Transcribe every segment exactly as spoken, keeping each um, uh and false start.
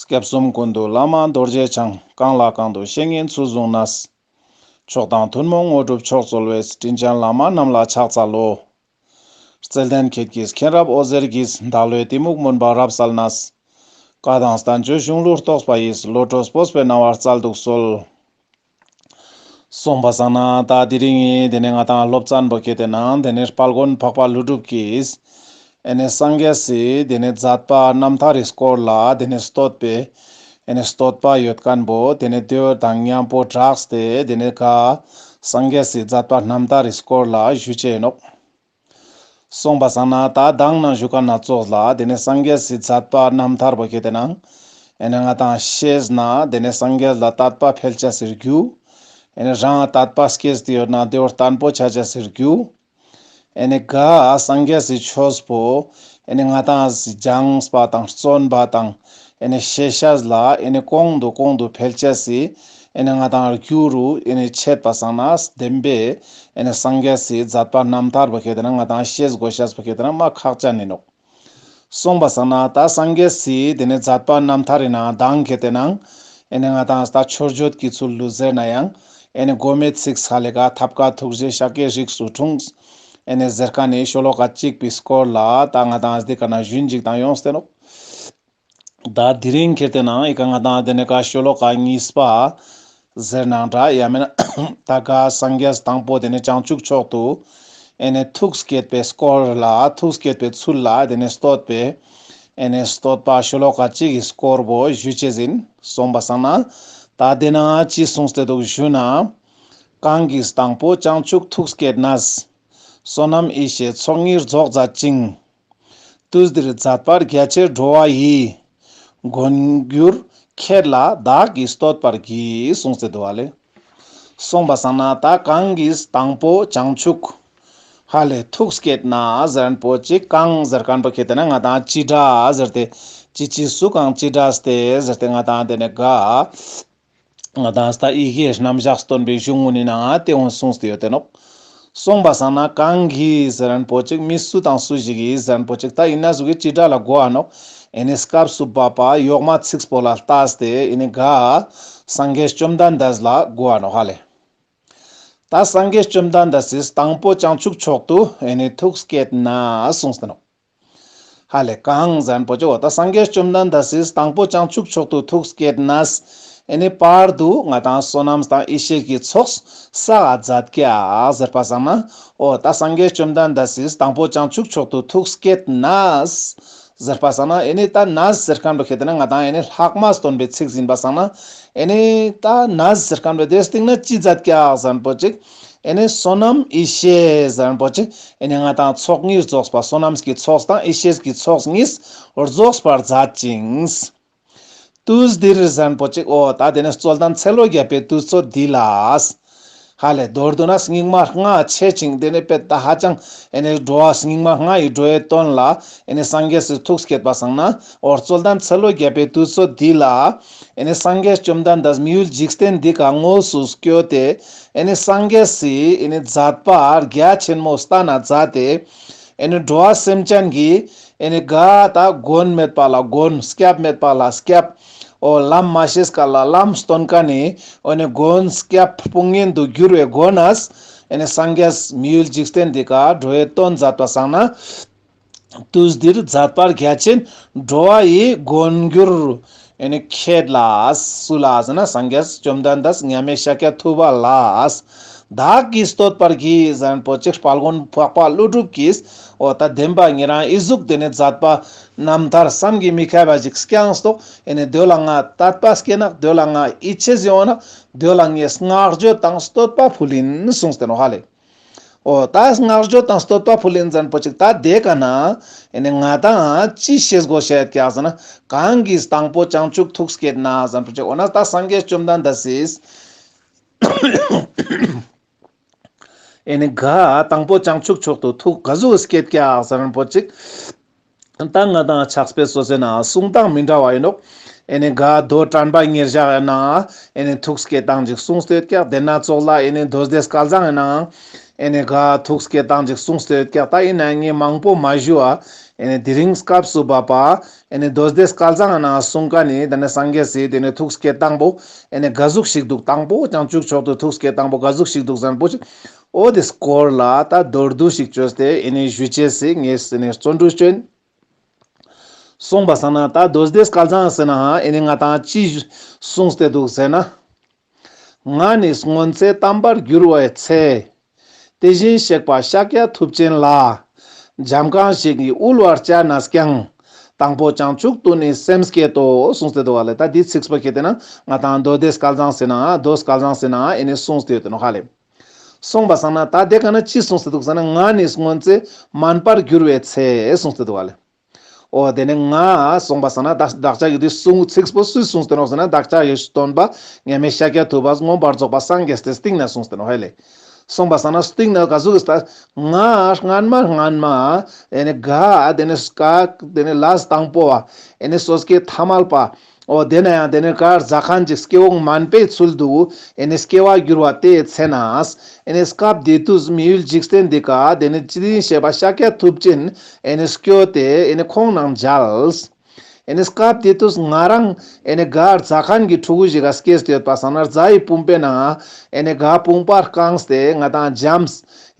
སྐྱབས་གསུམ་ཀུན་འདུས་བླ་མ་རྡོ་རྗེ་འཆང་། གང་ལ་གང་འདུལ་བཤེས་གཉེན་ཚུལ་བཟུང་ནས། མཆོག་དང་ཐུན་མོང་དངོས་གྲུབ་མཆོག་སྩོལ་བའི། དྲིན་ཅན་བླ་མ་རྣམས་ལ་ཕྱག་འཚལ་ལོ། བརྩེ་ལྡན་ཁྱེད་ཀྱིས་མཁྱེན་རབ་འོད་ཟེར་གྱིས། བདག་བློའི་གཏི་མུག་མུན་པ་རབ་བསལ་ནས། བཀའ་དང་བསྟན་བཅོས་གཞུང་ལུགས་རྟོགས་པ་ཡིས། བློ་གྲོས་སྤོབས་པའི་སྣང་བ་སྩལ་དུ་གསོལ། སོང་པ་སང་ན་ད་དེ་རིང་ངི་དེ་ནས་ང་དང་སློབ་ཚན་པོ་ཁེ་ཏེ་ནང་དེ་ནས་དཔལ་མགོན་འཕགས་པ་ཀླུ་སྒྲུབ་ཀྱིས་ཨེ་ནས་སངས་རྒྱས་སི་དེ་ནས་མཛད་པ་རྣམ་ཐར་རི་སྐོར་ལ་དེ་ནས་བསྟོད་པའི་ཨེ་ནས་བསྟོད་པ་ཡོད་མཁན་པོ་དེ་ནས་དེ་བོ་དང་མཉམ་པོ་སྦྲགས་ཏེ་དེ་ནས་ག་སངས་རྒྱས་སི་མཛད་པ་རྣམ་ཐར་རི་སྐོར་ལ་ཞུ་ཅེས་ཡིན་ནོག། སོང་པ་སང་ན་ད་མདང་ནང་ཞུ་མཁན་ན་ཙོགས་ལ་དེ་ནས་སངས་རྒྱས་སི་མཛད་པ་རྣམ་ཐར་པོ་ཁེ་ཏེ་ནང་ཨེ་ནས་ང་དང་ཤེས་ན་དེ་ནས་སངས་རྒྱས་ལ་དད་པ་འཕེལ་ཅེས་སི་རྒྱུ། ཨེ་ནས་རང་དད་པ་སྐྱེས་ཏེ་ཡོད་ན་དེ་བོ་བརྟན་པོ་ཆ་ཅེས་སི་རྒྱུ། ཨེ་ནས་ག་སངས་རྒྱས་སི་ཆོས་པོ་ཨེ་ནས་ང་དང་སྦྱངས་པ་དང་བརྩོན་པ་དང་ཨེ་ནས་ཤེས་ཤེས་ལ་ཨེ་ནས་གོང་དུ་གོང་དུ་འཕེལ་ཅེས་སི་ཨེ་ནས་ང་དང་རྒྱུ་རུ་ཨེ་ནས་ཆད་པ་སང་ན་བདེན་པའི་ཨེ་ནས་སངས་རྒྱས་སི་མཛད་པ་རྣམ་ཐར་པོ་ཁེ་ཏེ་ན་ང་དང་ཤེས་དགོས་ཤེས་པོ་ཁེ་ཏེ་ན་མ་ཁག་ཅན་ཡིན་ནོག། སོང་པ་སང་ན་ད་སངས་རྒྱས་སི་དེ་ནས་མཛད་པ་རྣམ་ཐར་ཡིན་ན་མདང་ཁེ་ཏེ་ནང་ཨེ་ནས་ང་དང་ད་མཆོད་བརྗོད་ཀྱི་ཚུལ་ལུ་ཟེར་ན་ཡང་ཨེ་ནས་མགོ་མའི་ཚིག་ས་ལེ་ག་ཐབས་མཁས་ཐུགས་རྗེ་ཤཱཀྱའི་རིགས་སུ་འཁྲུངས། ཨེ་ནས་ཟེར་མཁན་ནི་ཤོ་ལོ་ཀ་གཅིག་པའི་སྐོར་ལ་ད་ང་དང་འདི་ཀ་ན་ཞུན་ཅིག་དང་ཡོངས་ཏེ་ནོག། ད་དེ་རིང་ཁེ་ཏེ་ནང་ཨི་ཀ་ང་དང་དེ་ནས་ག་ཤོ་ལོ་ཀ་གཉིས་པ་ཟེར་ནའང་འདྲ་ཡང་མེན་ན་ད་ག་སངས་རྒྱས་དང་པོ་དེ་ནས་བྱང་ཆུབ་མཆོག་ཏུ་ཨེ་ནས་ཐུགས་བསྐྱེད་པའི་སྐོར་ལ་ཐུགས་བསྐྱེད་པའི་ཚུལ་ལ་དེ་ནས་བསྟོད་པའི་ཨེ་ནས་བསྟོད་པ་ཤོ་ལོ་ཀ་གཅིག་གི་སྐོར་བོ་ཞུ་ཅེས་ཡིན། སོང་པ་སང་ན་ད་དེ་ན་ཅི་གསུངས་ཏེ་འདུག་ཞུ་ན། གང་གིས་དང་པོ་བྱང་ཆུབ་ཐུགས་བསྐྱེད་ནས། བསོད་ནམས་ཡེ་ཤེས་ཚོགས་གཉིས་རྫོགས་མཛད་ཅིང་། དུས་འདིར་མཛད་པ་རྒྱ་ཆེར་འགྲོ་བ་ཡི། མགོན་གྱུར་ཁྱེད་ལ་བདག་གིས་བསྟོད་པར་བགྱི། གསུངས་ཏེ་འདུག་ཧ་ལེ། སོང་པ་སང་ན་ད་གང་གིས་དང་པོ་བྱང་ཆུབ་ཧ་ལེ་ཐུགས་བསྐྱེད་ན་ཟེར་མཁན་པོ་ཅིག་གང་ཟེར་མཁན་པོ་ཁེ་ཏེ་ན་ང་དང་ཅི་འདྲ་ཟེར་ཏེ་ཅི་ཅི་སུ་གང་ཅི་འདྲ་སྟེ་ཟེར་ཏེ་ང་དང་དེ་ནས་ག་ང་དང་ད་ཡི་གེ་རྣམ་གཞག་སྟོན་པའི་གཞུང་ངུ་ནི་ནང་དེ་འོང་གསུངས་ཏེ་ཡོད་དེ་ནོག། སོང་པ་སང་ན་གང་གིས་ཟེར་མཁན་པོ་ཅིག་མི་སུ་དང་སུ་ཞིག་གིས་ཟེར་མཁན་པོ་ཅིག་ད་ཡིན་ན་སུ་གི་ཅི་འདྲ་ལ་གོ་འ་ནོག། ཨེ་ནི་སྐབས་སུ་བབ་པ་ཡོག་མ་ཚིགས་པོ་ལ་ལྟས་ཏེ་ཨེ་ནི་ག་སངས་རྒྱས་བཅོམ་ལྡན་འདས་ལ་གོ་འ་ནོག་ཧ་ལེ། ད་སངས་རྒྱས་བཅོམ་ལྡན་འདས་སི་དང་པོ་བྱང་ཆུབ་མཆོག་ཏུ་ཨེ་ནི་ཐུགས་བསྐྱེད་ན་གསུངས་ཏེ་ནོག། ཧ་ལེ་གང་ཟེར་མཁན་པོ་ཅིག་འོ་ད་སངས་རྒྱས་བཅོམ་ལྡན་འདས་སི་དང་པོ་བྱང་ཆུབ་མཆོག་ཏུ་ཐུགས་བསྐྱེད་ནས་ཨེ་ནི་བར་དུ་ང་དང་བསོད་ནམས་དང་ཡེ་ཤེས་ཀྱི་ཚོགས་བསགས་མཛད་ཀྱག་ཟེར་པ་སང་ན། འོ་ད་སངས་རྒྱས་བཅོམ་ལྡན་འདས་སི་དང་པོ་བྱང་ཆུབ་མཆོག་ཏུ་ཐུགས་བསྐྱེད་ནས་ཟེར་པ་སང་ན་ཨེ་ནི་ད་ནས་ཟེར་མཁན་པོ་ཁེ་ཏེ་ན་ང་དང་ཨེ་ནི་ལྷག་མ་སྟོན་པའི་ཚིག་ཡིན་པ་སང་ན་ཨེ་ནི་ད་ནས་ཟེར་མཁན་པོ་དེ་སྟེང་ན་ཅི་མཛད་ཀྱག་ཟེར་མཁན་པོ་ཅིག། ཨེ་ནི་བསོད་ནམས་ཡེ་ཤེས་ཟེར་མཁན་པོ་ཅིག་ཨེ་ནི་ང་དང་ཚོགས་གཉིས་རྫོགས་པ་བསོད་ནམས་ཀྱི་ཚོགས་དང་ཡེ་ཤེས་ཀྱི་ཚོགས་གཉིས་རྫོགས་པར་མཛད་ཅིང་། དུས་འདིར་ཟེར་མཁན་པོ་ཅིག་འོ་ད་དེ་ནི་རྩོད་ལྡན་ཚེ་ལོ་བརྒྱ་པའི་དུས་ཚོད་འདི་ལ། ཧ་ལེ་མདོར་བསྡུ་ན་སྙིགས་མ་ལྔ་ཆེ་ཅིང་དེ་ནི་དཔེ་ད་ཧ་ཅང་ཨེ་ནི་འགྲོ་བ་སྙིགས་མ་ལྔ་ཡི་འགྲོ་བའི་དོན་ལ་ཨེ་ནི་སངས་རྒྱས་སི་ཐུགས་བསྐྱེད་པ་སང་ན་འོ་རྩོད་ལྡན་ཚེ་ལོ་བརྒྱ་པའི་དུས་ཚོད་འདི་ལ་ཨེ་ནི་སངས་རྒྱས་བཅོམ་ལྡན་འདས་མི་ཡུལ་འཇིག་རྟེན་འདི་ཀ་དངོས་སུ་སྐྱོད་དེ་ཨེ་ནི་སངས་རྒྱས་སི་ཨེ་ནི་མཛད་པ་རྒྱ་ཆེན་མོ་བསྟན་ན་མཛད་དེ་ཨེ་ནི་འགྲོ་བ་སེམས་ཅན་གྱི་ཨེ་ནི་ག་ད་མགོན་མེད་པ་ལ་མགོན་སྐྱབས་མེད་པ་ལ་སྐྱབས། འོ་ལམ་མ་ཤེས་མཁན་ལ་ལམ་སྟོན་མཁན་ནི་འོ་ནི་མགོན་སྐྱབས་དཔུང་གཉེན་དུ་གྱུར་བའི་སྒོ་ནས་ཨེ་ནི་སངས་རྒྱས་མི་ཡུལ་འཇིག་རྟེན་འདི་ཀ་འགྲོ་བའི་དོན་མཛད་པ་སང་ན། དུས་འདིར་མཛད་པ་རྒྱ་ཆེན་འགྲོ་བ་ཡི་མགོན་གྱུར། ཨེ་ནི་ཁྱེད་ལ་སུ་ལ་ཟེར་ན་སངས་རྒྱས་བཅོམ་ལྡན་འདས་མཉམ་མེད་ཤཱཀྱ་ཐུབ་པ་ལ་བདག་གིས་བསྟོད་པར་བགྱི་ཟེར་མཁན་པོ་ཅིག་དཔལ་མགོན་འཕགས་པ་ཀླུ་སྒྲུབ་ཀྱིས་འོ་ད་བདེན་པ་ཉེ་རང་ཨི་ཟུག་དེ་ནི་མཛད་པ་རྣམ་ཐར་བསམ་གྱིས་མི་ཁྱབ་པ་ཅིག་བསྐྱངས་ཏོག། ཨེ་ནི་དེ་ལ་ང་དད་པ་སྐྱེས་ནོག། དེ་ལ་ང་ཡིད་ཆེས་ཡོང་ནོག། དེ་ལ་ངས་བསྔགས་བརྗོད་དང་བསྟོད་པ་ཕུལ་ཡིན་གསུངས་ཏེ་ནོག་ཧ་ལེ། འོ་ད་བསྔགས་བརྗོད་དང་བསྟོད་པ་ཕུལ་ཡིན་ཟེར་མཁན་པོ་ཅིག་ད་དེ་ཀ་ན་ཨེ་ནི་ང་དང་ཅི་ཤེས་དགོས་ཤེས་ཀྱག་ཟེར་ན་གང་གིས་དང་པོ་བྱང་ཆུབ་ཐུགས་བསྐྱེད་ན་ཟེར་མཁན་པོ་ཅིག་འོ་ན་ད་སངས་རྒྱས་བཅོམ་ལྡན་འདས་སིས་ཨེ་ནི་ག་དང་པོ་བྱང་ཆུབ་མཆོག་ཏུ་ཐུགས་ག་ཟུག་བསྐྱེད་ཀྱག་ཟེར་མཁན་པོ་ཅིག་ད་ང་དང་ཕྱག་དཔེ་སོ་སོའི་ནང་གསུང་སྟངས་མི་འདྲ་བ་ཡིན་ནོག། ཨེ་ནི་ག་མདོ་དྲན་པ་ཉེར་བཞག་ཡིན་ན་ཨེ་ནི་ཐུགས་བསྐྱེད་སྟངས་ཅིག་གསུངས་ཏེ་ཡོད་ཀྱག། དེ་ན་ཙོགས་ལ་ཨེ་ནི་མདོ་སྡེ་སྐལ་བཟང་ཡིན་ནའང་ཨེ་ནི་ག་ཐུགས་བསྐྱེད་སྟངས་ཅིག་གསུངས་ཏེ་ཡོད་ཀྱག། ད་ཡིན་ན་ངས་མང་པོ་མ་ཞུ་བ་ ཨེ་ནེ་དེ་རིང་སྐབས་སུ་བབ་པ་ཨེ་ནེ་མདོ་སྡེ་སྐལ་བཟང་ནང་གསུང་ཁན་ནི་དེ་ནེ་སངས་རྒྱས་སི་དེ་ནེ་ཐུགས་བསྐྱེད་དང་པོ་ཨེ་ནེ་ག་ཟུག་ཞིག་འདུག། དང་པོ་བྱང་ཆུབ་མཆོག་ཏུ་ཐུགས་བསྐྱེད་དང་པོ་ག་ཟུག་ཞིག་འདུག་ཟེར་ན་པོ་ཅིག། འོ་དེ་སྐོར་ལ་ད་མདོར་བསྡུས་ཤིག་བཅོས་ཏེ་ཨེ་ནེ་ཞུ་ཅེས་སི་ངས་ཨེ་ནེ་བརྩོན་འགྲུས་བཅོ་ཡིན། སོང་པ་སང་ན་ད་མདོ་སྡེ་སྐལ་བཟང་ཟེར་ན་ཨེ་ནེ་ང་ཏང་ཅི་གསུངས་ཏེ་འདུག་ཟེར་ན། ང་ནི་སྔོན་ཚེ་དམ་པར་གྱུར་བའི་ཚེ། དེ་བཞིན་གཤེགས་པ་ཤཱཀྱ་ཐུབ་ཆེན་ལ། འཇམ་དབྱངས་ཞིག་གིས་དབུལ་བར་བྱ་ནས་ཀྱང་། དང་པོ་བྱང་ཆུབ་ཏུ་ནི་སེམས་བསྐྱེད་དོ་གསུངས་ཏེ་འདུག་ག་ལེ། ད་འདི་ཚིགས་པོ་ཁྱེར་ཏེ་ན་ང་ཏང་མདོ་སྡེ་སྐལ་བཟང་ཟེར་ན་མདོ་སྐལ་བཟང་ཟེར་ན་ཨེ་ནེ་གསུངས་ཏེ་ཡོད་དེ་ནོག་ཧ་ལེ། སོང་པ་སང་ན་ད་དེ་ཀ་ན་ཅི་གསུངས་ཏེ་འདུག་ཟེར་ན། ང་ནི་སྔོན་ཚེ་དམན་པར་གྱུར་བའི་ཚེ་གསུངས་ཏེ་འདུག་ག་ལེ། འོ་དེ་ནེ་ང་སོང་པ་སང་ན་བདག་བདག་ཅག་གི་དེ་གསུང་ཚིགས་པོ་སུས་གསུངས་ཏེ་ནོག་ཟེར་ན། བདག་ཅག་གི་སྟོན་པ་མཉམ་མེད་ཤཱཀྱ་ཐུབ་པ་མངོན་པར་རྫོགས་པ་སངས་རྒྱས་ཏེ་སྟིང་ནེ་གསུངས་ཏེ་ནོག་ཧ་ལེ། སོང་པ་སང་ན་སྟིང་ནེ་ག་ཟུག་གི་ང་སྔན་མ་སྔན་མ་ཨེ་ནེ་ག་དེ་ནེ་ཀ་དེ་ནེ་ལས་དང་པོ་བ་ཨེ་ནེ་སོ་སྐྱེ་ཐ་མལ་པ། འོ་དེ་ན་ཡང་དེ་ནེ་ག་རྫ་མཁན་ཅིག་སྐྱེ་བོ་དམན་པའི་ཚུལ་དུ་ཨེ་ནེ་སྐྱེ་བ་གྱུར་བ་དེའི་ཚེ་ན་ཨེ་ནེ་སྐབས་དེ་དུས་མི་ཡུལ་འཇིག་རྟེན་འདི་ཀ་དེ་ནེ་དེ་བཞིན་གཤེགས་པ་ཤཱཀྱ་ཐུབ་ཆེན་ཨེ་ནེ་སྐྱོད་དེ་ཨེ་ནེ་ཁོང་ནང་མཇལ། ཨེ་ནེ་སྐབས་དེ་དུས་ང་རང་ཨེ་ནེ་ག་རྫ་མཁན་གྱི་ཕྲུ་གུ་ཞིག་ག་སྐྱེས་ཏེ་ཡོད་པ་སང་ན་རྫ་ཡི་བུམ་པའི་ནང་ཨེ་ནེ་ག་བུམ་པ་བཀང་སྟེ་ང་ཏང་འཇམ་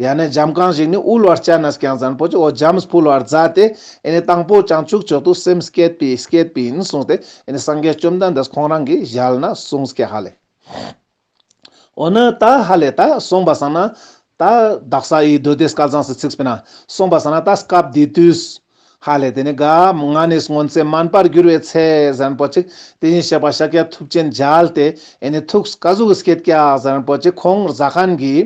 ཡང་ན་འཇམ་དབྱངས་ཞིག་ནི་དབུལ་བར་བྱ་ནས་ཀྱང་ཟེར་ན་པོ་ཅིག། འོ་འཇམ་ཕུལ་བར་མཛད་དེ་ཨེ་ནེ་དང་པོ་བྱང་ཆུབ་མཆོག་ཏུ་སེམས་བསྐྱེད་པའི་བསྐྱེད་པའི་ཡིན་གསུངས་ཏེ་ཨེ་ནེ་སངས་རྒྱས་བཅོམ་ལྡན་འདས་ཁོང་རང་གི་ཞལ་ནེ་གསུངས་ཀྱག་ཧ་ལེ། འོ་ན་ད་ཧ་ལེ་ད་སོང་པ་སང་ན་ད་དག་ས་ཡི་མདོ་སྡེ་སྐལ་བཟང་ཟེར་ཚིགས་པོའི་ནང་སོང་པ་སང་ན་ད་སྐབས་དེ་དུས་ཧ་ལེ་དེ་ནེ་ག་ང་ནི་སྔོན་ཚེ་དམན་པར་གྱུར་བའི་ཚེ་ཟེར་ན་པོ་ཅིག། དེ་བཞིན་གཤེགས་པ་ཤཱཀྱ་ཐུབ་ཆེན་མཇལ་ཏེ་ཨེ་ནེ་ཐུགས་ག་ཟུག་སྐྱེད་ཀྱག་ཟེར་ན་པོ་ཅིག། ཁོང་རྫ་མཁན་གྱི་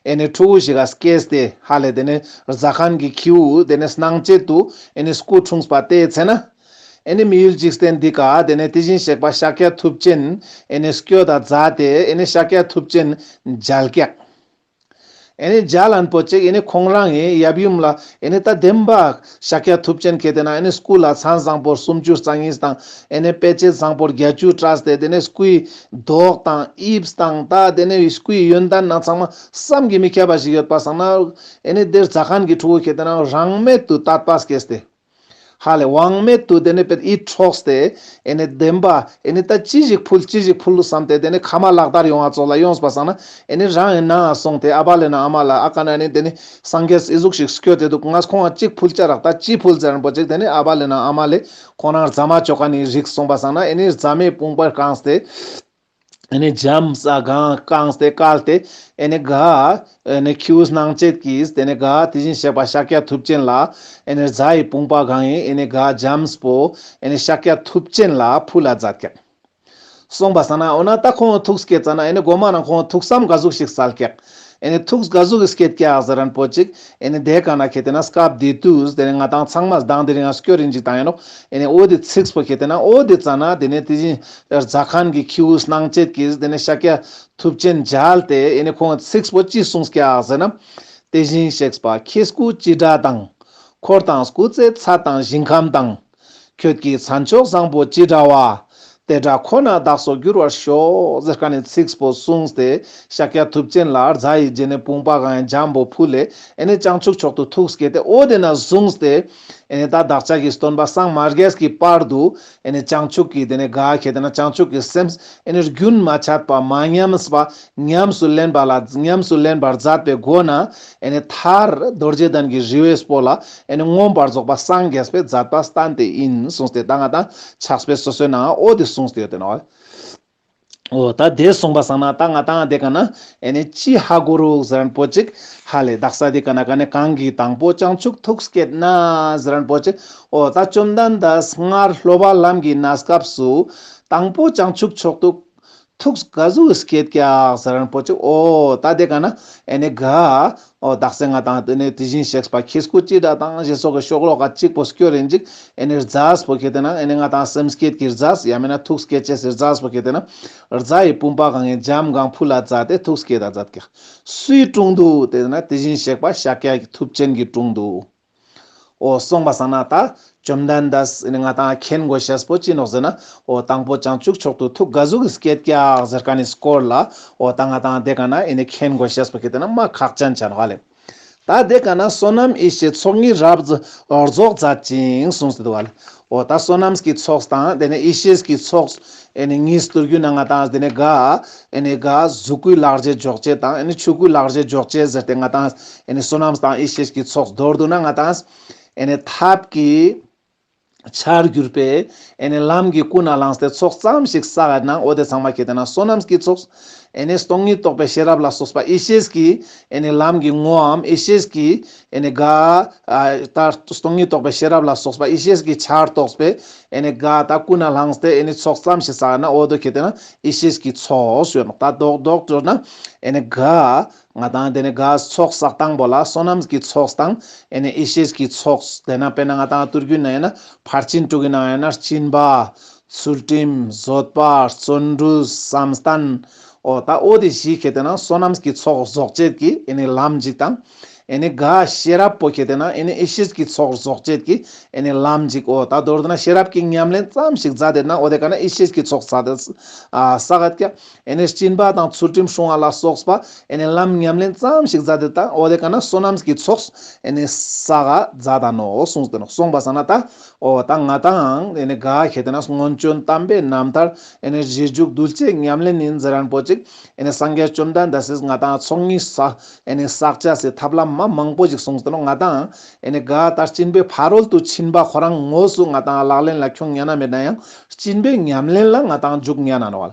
ཨེ་ནེ་ཕྲུ་གུ་ཞིག་ག་སྐྱེས་ཏེ་ཧ་ལེ་དེ་ནེ་རྫ་མཁན་གྱི་ཁྱེའུ་དེ་ནེ་སྣང་བྱེད་དུ་ཨེ་ནེ་སྐུ་འཁྲུངས་པ་དེའི་ཚེ་ན། ཨེ་ནེ་མི་ཡུལ་འཇིག་རྟེན་འདི་ཀ་དེ་ནེ་དེ་བཞིན་གཤེགས་པ་ཤཱཀྱ་ཐུབ་ཆེན་ཨེ་ནེ་སྐྱོད་ད་མཛད་དེ་ཨེ་ནེ་ཤཱཀྱ་ཐུབ་ཆེན་མཇལ་ཀྱག། ཨེ་ནེ་མཇལ་ལན་པོ་ཅིག་ཨེ་ནེ་ཁོང་རང་ཨེ་ཡབ་ཡུམ་ལ་ཨེ་ནེ་ད་བདེན་པ་ཤཱཀྱ་ཐུབ་ཆེན་ཁྱེར་ཏེ་ན་ཨེ་ནེ་སྐུ་ལ་མཚན་བཟང་པོ་སུམ་ཅུ་རྩ་གཉིས་དང་ཨེ་ནེ་དཔེ་བྱད་བཟང་པོ་བརྒྱད་ཅུ་བཀྲ་སྟེ་དེ་ནེ་སྐུའི་མདོག་དང་དབྱིབས་དང་ད་དེ་ནེ་སྐུའི་ཡོན་ཏན་ནང་ཚང་མ་བསམ་གྱིས་མི་ཁྱབ་པ་ཞིག་ཡོད་པ་སང་ན་ཨེ་ནེ་དེ་རྫ་མཁན་གྱི་ཕྲུ་གུ་ཁྱེར་ཏེ་ན་རང་མེད་དུ་དད་པ་སྐྱེས་ཏེ། ཧ་ལེ་དབང་མེད་དུ་དེ་ནེ་དཔེ་ཡིད་འཕྲོགས་ཏེ་ཨེ་ནེ་བདེན་པ་ཨེ་ནེ་ད་ཅི་ཞིག་ཕུལ་ཅི་ཞིག་ཕུལ་བསམ་སྟེ་དེ་ནེ་ཁ་མ་ལག་བསྟར་ཡོང་བ་ཙོགས་ལ་ཡོངས་པ་སང་ན་ཨེ་ནེ་རང་ཨེ་ན་སོང་སྟེ་ཨ་བ་ལེ་ན་ཨ་མ་ལ་ཨ་ཀ་ན་ནི་དེ་ནེ་སངས་རྒྱས་ཨི་ཟུག་ཞིག་སྐྱོད་དེ་འདུག། ང་ཁོང་ང་ཅིག་ཕུལ་ཅ་རག། ད་ཅི་ཕུལ་ཟེར་ན་པོ་ཅིག་དེ་ནེ་ཨ་བ་ལེ་ན་ཨ་མ་ལེ་ཁོང་རང་རྫ་མ་ཅོ་ཁན་ནི་རིགས་སོང་པ་སང་ན་ཨེ་ནེ་རྫ་མའི་བུམ་པ་བཀང་སྟེ། ཨེ་ནེ་འཇམ་ས་གང་བཀང་སྟེ་བཀལ་ཏེ་ཨེ་ནེ་ག་ཨེ་ནེ་ཁྱེའུ་སྣང་བྱེད་ཀྱིས་དེ་ནེ་ག་དེ་བཞིན་གཤེགས་པ་ཤཱཀྱ་ཐུབ་ཆེན་ལ་ཨེ་ནེ་རྫ་ཡི་བུམ་པ་གང་ཨེ་ནེ་ག་འཇམ་པོ་ཨེ་ནེ་ཤཱཀྱ་ཐུབ་ཆེན་ལ་ཕུལ་ལ་མཛད་ཀྱག། སོང་པ་སང་ན་འོ་ན་ད་ཁོང་ཐུགས་བསྐྱེད་ཙ་ན་ཨེ་ནེ་གོ་མ་རང་ཁོང་ཐུགས་བསམ་ག་ཟུག་ཞིག་སལ་ཀྱག། ཨེ་ནེ་ཐུགས་ག་ཟུག་གི་བསྐྱེད་ཀྱག་ཟེར་ན་པོ་ཅིག། ཨེ་ནེ་དེ་ཀ་ན་ཁྱེར་ཏེ་ན་སྐབས་དེ་དུས་དེ་ནེ་ང་ཏང་ཚང་མ་དང་དེ་རིང་ང་སྐྱོར་རིན་ཅིག་བཏང་ཡིན་ནོག། ཨེ་ནེ་འོ་དེ་ཚིགས་པོ་ཁྱེར་ཏེ་ན་འོ་དེ་ཙ་ན་དེ་ནེ་དེ་བཞིན་རྫ་མཁན་གྱི་ཁྱེའུ་སྣང་བྱེད་ཀྱིས་དེ་ནེ་ཤཱཀྱ་ཐུབ་ཆེན་མཇལ་ཏེ་ཨེ་ནེ་ཁོང་ཚིགས་པོ་ཅི་གསུངས་ཀྱག་ཟེར་ན། དེ་བཞིན་གཤེགས་པ་ཁྱེད་སྐུ་ཅི་འདྲ་དང་། འཁོར་དང་སྐུ་ཚེ་ཚད་དང་ཞིང་ཁམས་དང་། ཁྱོད་ཀྱི་མཚན་མཆོག་བཟང་པོ་ཅི་འདྲ་བ། དེ་འདྲ་ཁོ་ན་བདག་སོགས་འགྱུར་བར་ཤོག། ཟེར་ཁན་ནི་ཚིགས་པོ་གསུངས་ཏེ་ཤཱཀྱ་ཐུབ་ཆེན་ལ་རྫ་ཡི་དེ་ནེ་བུམ་པ་གང་ཡང་འཇམ་པོ་ཕུལ་ལེ་ཨེ་ནེ་བྱང་ཆུབ་མཆོག་ཏུ་ཐུགས་བསྐྱེད་དེ་འོ་དེ་ན་བཟུང་སྟེ་ཨེ་ནེ་ད་བདག་ཅག་གི་སྟོན་པ་སངས་མ་རྒྱས་ཀྱི་བར་དུ་ཨེ་ནེ་བྱང་ཆུབ་ཀྱི་དེ་ནེ་ག་ཁྱེར་ཏེ་ན་བྱང་ཆུབ་ཀྱི་སེམས་ཨེ་ནེ་རྒྱུན་མ་ཆད་པ་མ་ཉམས་པ་ཉམས་སུ་ལེན་པ་ལ་ཉམས་སུ་ལེན་པར་མཛད་པའི་སྒོ་ནས་ཨེ་ནེ་མཐར་རྡོ་རྗེ་གདན་གྱི་རི་བོའི་སྤོ་ལ་ཨེ་ནེ་མངོན་པར་རྫོགས་པ་སངས་རྒྱས་པའི་མཛད་པ་བསྟན་ཏེ་ཡིན་གསུངས་ཏེ་ད་ང་ཏང་ཕྱག་དཔེ་སོ་སོའི་ནང་འོ་དེ་གསུངས་ཏེ་ཡོད་དེ་ནོག། འོ་ད་དེ་གསུངས་པ་སང་ན་ད་ང་ཏང་དེ་ཀ་ན་ཨེ་ནེ་ཅི་ཧ་གོ་རུག་ཟེར་ན་པོ་ཅིག་ཧ་ལེ་དག་ས་དེ་ཀ་ན་ཀ་ནེ་གང་གིས་དང་པོ་བྱང་ཆུབ་ཐུགས་བསྐྱེད་ན་ཟེར་ན་པོ་ཅིག། འོ་ད་བཅོམ་ལྡན་འདས་སྔར་སློབ་པ་ལམ་གྱི་གནས་སྐབས་སུ་དང་པོ་བྱང་ཆུབ་མཆོག་ཏུ་ཐུགས་ག་ཟུག་བསྐྱེད་ཀྱག་ཟེར་ན་པོ་ཅིག། འོ་ད་དེ་ཀ་ན་ཨེ་ནེ་ག་འོ་དག་ས་ང་ཏང་དེ་ནེ་དེ་བཞིན་གཤེགས་པ་ཁྱེད་སྐུ་ཅི་འདྲ་དང་ཞེས་སོགས་ཀྱི་ཤོག་ལོ་ཀ་གཅིག་པོ་སྐྱོར་རིན་ཅིག། ཨེ་ནེ་རྫས་པོ་ཁྱེར་ཏེ་ན་ཨེ་ནེ་ང་ཏང་སེམས་བསྐྱེད་ཀྱི་རྫས་ཡང་མེད་ན་ཐུགས་བསྐྱེད་ཅེས་སི་རྫས་པོ་ཁྱེར་ཏེ་ན་རྫ་ཡི་བུམ་པ་གང་ཡང་འཇམ་གང་ཕུལ་ལ་མཛད་དེ་ཐུགས་བསྐྱེད་ད་མཛད་ཀྱག། སུའི་དྲུང་དུ་དེ་ན་དེ་བཞིན་གཤེགས་པ་ཤཱཀྱ་ཐུབ་ཆེན་གྱི་དྲུང་དུ། འོ་གསུངས་པ་སང་ན་ད་བཅོམ་ལྡན་འདས་ཨེ་ནེ་ང་ཏང་མཁྱེན་དགོས་ཤེས་པོ་ཅི་ནོག་ཟེར་ན། འོ་དང་པོ་བྱང་ཆུབ་མཆོག་ཏུ་ཐུགས་ག་ཟུག་གི་བསྐྱེད་ཀྱག་ཟེར་ཁན་ནི་སྐོར་ལ་འོ་ད་ང་ཏང་དེ་ཀ་ན་ཨེ་ནེ་མཁྱེན་དགོས་ཤེས་པོ་ཁྱེར་ཏེ་ན་མ་ཁག་ཅན་ཆ་ནོག་ཧ་ལེ། ད་དེ་ཀ་ན་བསོད་ནམས་ཡེ་ཤེས་ཚོགས་གཉིས་རབ་རྫོགས་མཛད་ཅིང་གསུངས་ཏེ་འདུག་བ་ལེ། འོ་ད་བསོད་ནམས་ཀྱི་ཚོགས་དང་དེ་ནས་ཡེ་ཤེས་ཀྱི་ཚོགས་ཨེ་ནི་གཉིས་ཏུར་གུ་ན་ང་ཏང་དེ་ནས་ག་ཨེ་ནི་ག་གཟུགས་སྐུའི་ལག་རྗེས་འཇོག་བྱེད་དང་ཨེ་ནི་ཆོས་སྐུའི་ལག་རྗེས་འཇོག་བྱེད་ཟེར་ཏེ་ང་ཏང་ཨེ་ནི་བསོད་ནམས་དང་ཡེ་ཤེས་ཀྱི་ཚོགས་མདོར་བསྡུ་ན་ང་ཏང་ཨེ་ནི་ཐབས་ཀྱི་ཆར་གྱུར་པའི་ཨེ་ནི་ལམ་གྱི་ཀུན་ནས་བསླངས་ཏེ་ཚོགས་ཙམ་ཞིག་བསགས་ན་འོ་དེ་ཚང་མ་ཁེ་ཏེ་ན་བསོད་ནམས་ཀྱི་ཚོགས། ཨེ་ནི་སྟོང་ཉིད་རྟོགས་པའི་ཤེས་རབ་ལ་སོགས་པ་ཡེ་ཤེས་ཀྱི་ཨེ་ནི་ལམ་གྱི་ངོ་བོའམ་ཡེ་ཤེས་ཀྱི་ཨེ་ནི་ག་ཨ་ད་སྟོང་ཉིད་རྟོགས་པའི་ཤེས་རབ་ལ་སོགས་པ་ཡེ་ཤེས་ཀྱི་ཆར་གཏོགས་པའི་ཨེ་ནི་ག་ད་ཀུན་ནས་བསླངས་ཏེ་ཨེ་ནི་ཚོགས་ཙམ་ཞིག་བསགས་ན་འོ་དེ་ཁེ་ཏེ་ན་ཡེ་ཤེས་ཀྱི་ཚོགས་ཡོད་ནོག་ད་རྡོག་རྡོག་བརྗོད་ན་ཨེ་ནི་ག་ང་ཏང་དེ་ནི་ག་ཚོགས་བསགས་སྟངས་པོ་ལ་བསོད་ནམས་ཀྱི་ཚོགས་དང་ཨེ་ནི་ཡེ་ཤེས་ཀྱི་ཚོགས། དེ་ན་དཔེར་ན་ང་ཏང་ཏུར་གུ་ན་ཡིན་ན་ཕར་ཕྱིན་དྲུག་གི་ནང་ཡིན་ན་སྦྱིན་པ། ཚུལ་ཁྲིམས། བཟོད་པ། བརྩོན་འགྲུས། བསམ་གཏན། འོ་ད་འོ་དེ་བཞི་ཁེ་ཏེ་ན་བསོད་ནམས་ཀྱི་ཚོགས་རྫོགས་བྱེད་ཀྱི་ཨེ་ནི་ལམ་ཞིག་དང་། ཨེ་ནི་ག་ཤེས་རབ་པོ་ཁེ་ཏེ་ན་ཨེ་ནི་ཡེ་ཤེས་ཀྱི་ཚོགས་རྫོགས་བྱེད་ཀྱི་ཨེ་ནི་ལམ་ཞིག་འོ་ད་མདོར་བསྡུ་ན་ཤེས་རབ་ཀྱི་ཉམས་ལེན་ཙམ་ཞིག་མཛད་དེ་ན་འོ་དེ་ཀ་ན་ཡེ་ཤེས་ཀྱི་ཚོགས་བསགས་ཏེ་ཨ་བསགས་ཀྱག་ཨེ་ནི་སྦྱིན་པ་དང་ཚུལ་ཁྲིམས་སྲུང་བ་ལ་སོགས་པ་ཨེ་ནི་ལམ་ཉམས་ལེན་ཙམ་ཞིག་མཛད་དེ་ད་འོ་དེ་ཀ་ན་བསོད་ནམས་ཀྱི་ཚོགས་ཨེ་ནི་བསགས་མཛད་ད་ནོག་གསུངས་ཏེ་ནོག་གསུངས་པ་སང་ན་ད་འོ་ད་ང་ཏང་ཨེ་ནི་ག་ཁེ་ཏེ་ན་སྔོན་བྱོན་དམ་པའི་རྣམ་ཐར་ཨེ་ནི་རྗེས་འཇུག་གདུལ་བྱའི་ཉམས་ལེན་ཡིན་ཟེར་རན་པོ་ཅིག་ཨེ་ནི་སངས་རྒྱས་བཅོམ་ལྡན་འདས་སིས་ང་ཏང་ཚོགས་གཉིས་བསགས་ཨེ་ནི་བསགས་བྱ་སི་ཐབས་ལམ་མ་མང་པོ་ཞིག་གསུངས་ཏེ་ནོག་ང་ཏང་ཨེ་ནི་ག་ད་སྦྱིན་པའི་ཕ་རོལ་ཏུ་ཕྱིན་པ་ཁོ་རང་དངོས་སུ་ང་ཏང་ལག་ལེན་ལ་ཁྱོང་ཉན་ན་མེད་ན་ཡང་སྦྱིན་པའི་ཉམས་ལེན་ལ་ང་ཏང་འཇུག་ཉན་ན་ནོག་བ།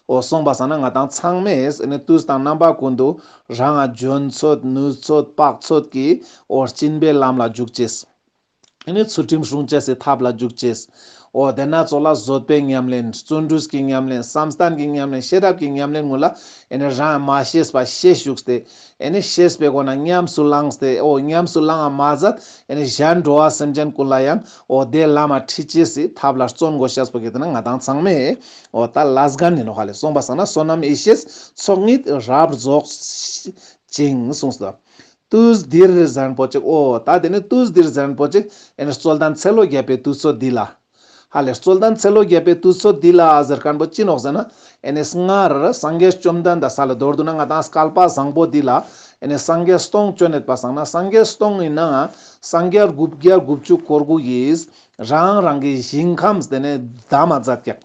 འོ་གསུངས་པ་སང་ན་ང་ཏང་ཚང་མས་ཨེ་ནི་དུས་དང་རྣམ་པ་ཀུན་ཏུ་རང་ང་འཇོན་ཚོད་ནུས་ཚོད་དཔག་ཚོད་ཀྱིས་འོ་སྦྱིན་པའི་ལམ་ལ་འཇུག་ཅེས། ཨེ་ནི་ཚུལ་ཁྲིམས་སྲུང་ཅེས་སི་ཐབས་ལ་འཇུག་ཅེས། འོ་དེ་ན་ཚོགས་ལ་བཟོད་པའི་ཉམས་ལེན། བརྩོན་འགྲུས་ཀྱི་ཉམས་ལེན། བསམ་གཏན་གྱི་ཉམས་ལེན། ཤེས་རབ་ཀྱི་ཉམས་ལེན་ཀུན་ལ་ཨེ་ནི་རང་མ་ཤེས་པ་ཤེས་བཅུག་སྟེ། ཨེ་ནི་ཤེས་པའི་སྒོ་ན་ཉམས་སུ་བླངས་ཏེ། འོ་ཉམས་སུ་བླང་ང་མ་ཟད་ཨེ་ནི་གཞན་འགྲོ་བ་སེམས་ཅན་ཀུན་ལ་ཡང་འོ་དེ་ལམ་མ་ཁྲིད་ཅེས་སི་ཐབས་ལ་བརྩོན་དགོས་ཤེས་པོ་ཁེ་ཏེ་ན་ང་ཏང་ཚང་མས་འོ་ད་ལས་འགན་ཡིན་ནོག་ཧ་ལེ། གསུངས་པ་སང་ན་བསོད་ནམས་ཡེ་ཤེས་ཚོགས་གཉིས་རབ་རྫོགས་ཅིང་གསུངས་སོ། དུས་འདིར་ཟེར་རན་པོ་ཅིག་འོ་ད་དེ་ནི་དུས་འདིར་ཟེར་རན་པོ་ཅིག་ཨེ་ནི་རྩོད་ལྡན་ཚེ་ལོ་བརྒྱ་པའི་དུས་ཚོད་འདི་ལ། ཧ་ལེ་རྩོད་ལྡན་ཚེ་ལོ་བརྒྱ་པའི་དུས་ཚོད་འདི་ལ་ཟེར་མཁན་པོ་ཅི་ནོག་ཟེར་ན། ཨེ་ནི་སྔར་སངས་རྒྱས་བཅོམ་ལྡན་འདས་ས་ལ་མདོར་བསྡུ་ན་ང་ཏང་བསྐལ་པ་བཟང་པོ་འདི་ལ་ཨེ་ནི་སངས་རྒྱས་སྟོང་བྱོན་ཡོད་པ་སང་ན་སངས་རྒྱས་སྟོང་ཡིན་ནའང་སངས་རྒྱས་དགུ་བརྒྱ་དགུ་བཅུ་གོ་དགུ་ཡིས་རང་རང་གི་ཞིང་ཁམས་དེ་ནས་གདམས་མ་མཛད་ཀྱག་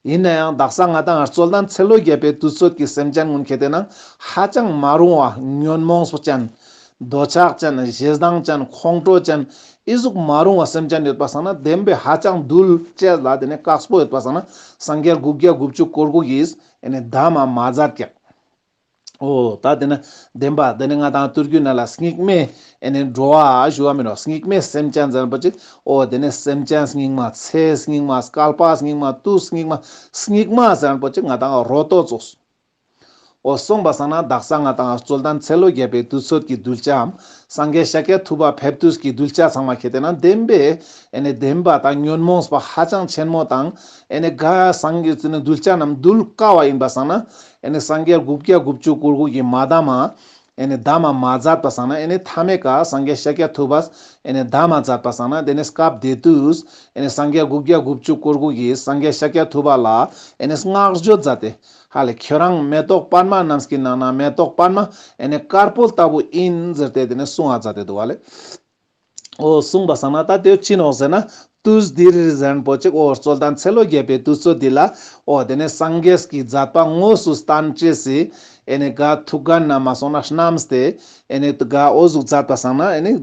ཡིན་ན་ཡང་དག་ས་ང་ཏང་རྩོད་ལྡན་ཚེ་ལོ་བརྒྱ་པའི་དུས་ཚོད་ཀྱི་སེམས་ཅན་ཀུན་ཁེ་ཏེ་ན་ཧ་ཅང་མ་རུང་བ་ཉོན་མོངས་པ་ཅན། འདོད་ཆགས་ཅན། ཞེ་སྡང་ཅན། ཁོང་ཁྲོ་ཅན། ཨི་ཟུག་མ་རུང་བ་སེམས་ཅན་ཡོད་པ་སང་ན་བདེན་པའི་ཧ་ཅང་གདུལ་བྱ་ལ་དེ་ནི་དཀགས་པོ་ཡོད་པ་སང་ན་སངས་རྒྱས་དགུ་བརྒྱ་དགུ་བཅུ་གོ་དགུ་ཡིས་ཨེ་ནི་གདམས་མ་མ་མཛད་ཀྱག་འོ་ད་དེ་ནི་བདེན་པ་དེ་ནི་ང་ཏང་ཏུར་གུ་ན་ལ་སྙིགས་མའི་ཨེ་ནི་འགྲོ་བ་ཞུ་བ་མིན་ནོག་སྙིགས་མའི་སེམས་ཅན་ཟེར་རན་པོ་ཅིག་འོ་དེ་ནི་སེམས་ཅན་སྙིགས་མ། ཚེ་སྙིགས་མ། བསྐལ་པ་སྙིགས་མ། དུས་སྙིགས་མ། སྙིགས་མ་ཟེར་རན་པོ་ཅིག་ང་ཏང་རོ་ཏོ་ཙོགས། འོ་གསུངས་པ་སང་ན་དག་ས་ང་ཏང་རྩོད་ལྡན་ཚེ་ལོ་བརྒྱ་པའི་དུས་ཚོད་ཀྱི་གདུལ་བྱའམ་སངས་རྒྱས་ཤཱཀྱ་ཐུབ་པ་ཕེབས་དུས་ཀྱི་གདུལ་བྱ་ཚང་མ་ཁེ་ཏེ་ན་བདེན་པའི་ཨེ་ནི་བདེན་པ་དང་ཉོན་མོངས་པ་ཧ་ཅང་ཆེན་མོ་དང་ཨེ་ནི་ག་སངས་རྒྱས་ཀྱི་གདུལ་བྱ་རྣམས་འདུལ་དཀའ་བ་ཡིན་པ་སང་ན་ཨེ་ནི་སངས་རྒྱས་དགུ་བརྒྱ་དགུ་བཅུ་གོ་དགུ་གི་མ་གདམས་མ་ཨེ་ནི་གདམས་མ་མ་མཛད་པ་སང་ན་ཨེ་ནི་མཐའ་མའི་ཀ་སངས་རྒྱས་ཤཱཀྱ་ཐུབ་པས་ཨེ་ནི་གདམས་མ་མཛད་པ་སང་ན་དེ་ནི་སྐབས་དེ་དུས་ཨེ་ནི་སངས་རྒྱས་དགུ་བརྒྱ་དགུ་བཅུ་གོ་དགུ་གིས་སངས་རྒྱས་ཤཱཀྱ་ཐུབ་པ་ལ་ཨེ་ནི་བསྔགས་བརྗོད་མཛད་དེ། ཧ་ལེ་ཁྱོད་རང་མེ་ཏོག་པདྨ་རྣམས་ཀྱི་ནང་ན་མེ་ཏོག་པདྨ་ཨེ་ནི་དཀར་པོ་ལྟ་བུ་ཡིན་ཟེར་ཏེ་དེ་ནི་གསུང་བ་མཛད་དེ་འདུག་བ་ལེ། འོ་གསུངས་པ་སང་ན་ད་དེ་ཅི་ནོག་ཟེར་ན་དུས་འདིར་ཟེར་རན་པོ་ཅིག་འོ་རྩོད་ལྡན་ཚེ་ལོ་བརྒྱ་པའི་དུས་ཚོད་འདི་ལ་འོ་དེ་ནི་སངས་རྒྱས་ཀྱི་མཛད་པ་དངོས་སུ་བསྟན་ཅེས་སི་ཨེ་ནི་ག་ཐུགས་འགན་ན་མ་སོང་ན་བསྣམས་ཏེ་ཨེ་ནི་ག་འོ་ཟུག་མཛད་པ་སང་ན་ཨེ་ནི་